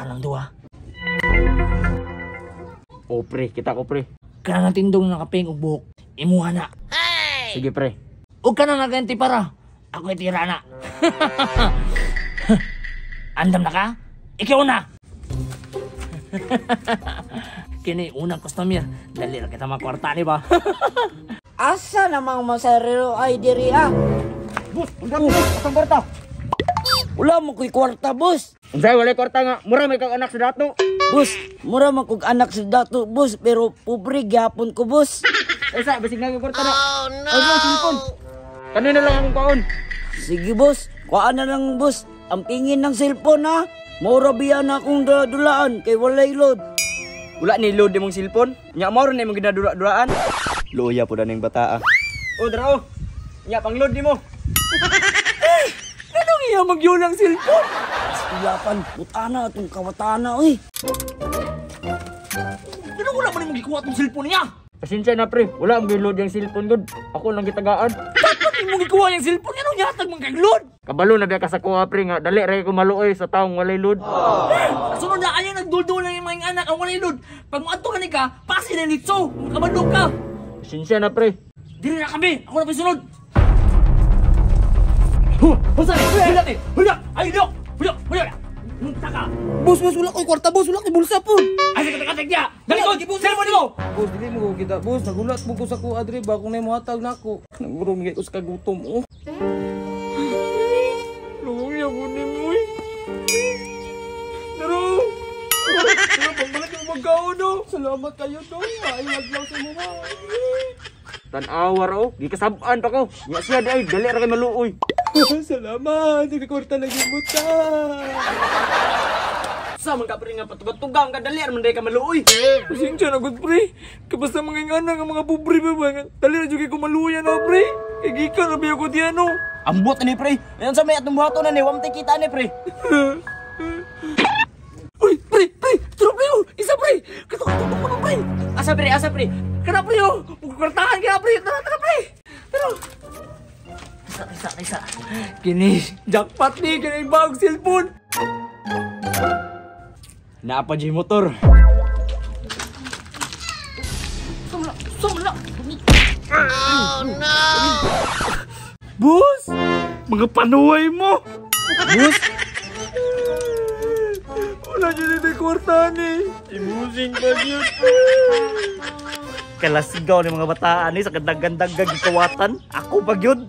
Kanang duha. O pre, kita ko pre. Kanang tindong nakaping og buhok. Imuha na. Sige pre. Ug kanang naganti para. Ako itira na. Andam na ka? Ikaw na. Kini unang customer. Dali ra kita makwarta ni ba? Asa namang masarilo ay diri ah. Boss, unsa mo? Asang kwarta? Wala mo ko'y kwarta, boss. Unsay walay kwarta nga? Mura may kag anak sa dato. Boss, mura man kog anak sa dato, boss, pero pobre gyapon ko, boss. Esa, basig na yung kwarta na. Oh no. Ay, boss, cellphone. Kanina lang akong kaon. Sige, boss. Kuhaan na lang, boss. Ang pingin ng cellphone, ha? Maura biya na akong dulaan kay walay load. Wala ni load imong cellphone. Nya mao ra na imong ginadura-duraan. Luya po na ning bata ah. Oh, dara oh. Nya pang load nimo. Anong iya magyulang cellphone? Iyapan, butana atong kawatana, uy. Ano wala man imong gikuha tong cellphone niya? Pasensya na pre, wala ang load yung cellphone gud. Ako lang gitagaan. Dapat imong gikuha yung cellphone niya, nung yatag man kag load. Kabalo na biya ka sa kuha pre nga dali ra ko maluoy sa taong walay load. Sa sunod na ayaw nagduldul lang yung mga anak ang walay load. Pag moadto ka ni ka, pasi na litso, kabalo ka. Pasensya na pre. Dili na kami, ako na pa'y sunod. Huh, unsa ni? Hula ni. Hula. Ay dok. Hula, hula. Unta ka. Boss, boss, wala ko'y kwarta, boss. Wala ko'y bulsa po. Ay sige ka tigya. Dali ko, cellphone nimo. Boss, dili mo ko kita. Boss, nagulat mo ko sa kuha, dre. Ba, kung na mo hatag na ako. Nagurong ko sa kagutom, oh. Luya ko ni mo. Daro. Daro pambalik yung magkaon oh. Salamat kayo, dong. Maayong adlaw sa mga. Tan-awa ra oh, gikasab-an pa ko. Nya siya dai dali ra kay maluoy. Salamat. Nagkakwarta lagi mo ta. Sa man ka pre nga patugatugang ka dali ra man day ka maluoy. Pasensya na, good pre. Kabasta mga ingana nga mga pobre ba ba? Dali na jud ko maluya na, pre. Kay gikan na biya ko diyan, oh. Ambot ni pre. Ayon sa may atong buhaton na ni, wa man tay kita ni pre. Uy, pre, pre, turo pre, oh. Isa pre. Kato kato ko pre. Asa pre, asa pre. Kana pre oh. Pagkwartahan ka pre. Tara, tara pre. Tara. Isa, isa, isa. Kini, jackpot ni kini bagong cellphone. Naa pa jud motor. Sumla, sumla. Oh no. Boss, mga panuay mo. Boss, Wala jud ni kwarta ni. Imusing pa jud. Kalasigaw ni mga bataan ni sa gandang-gandang gagikawatan. Ako ba gyud?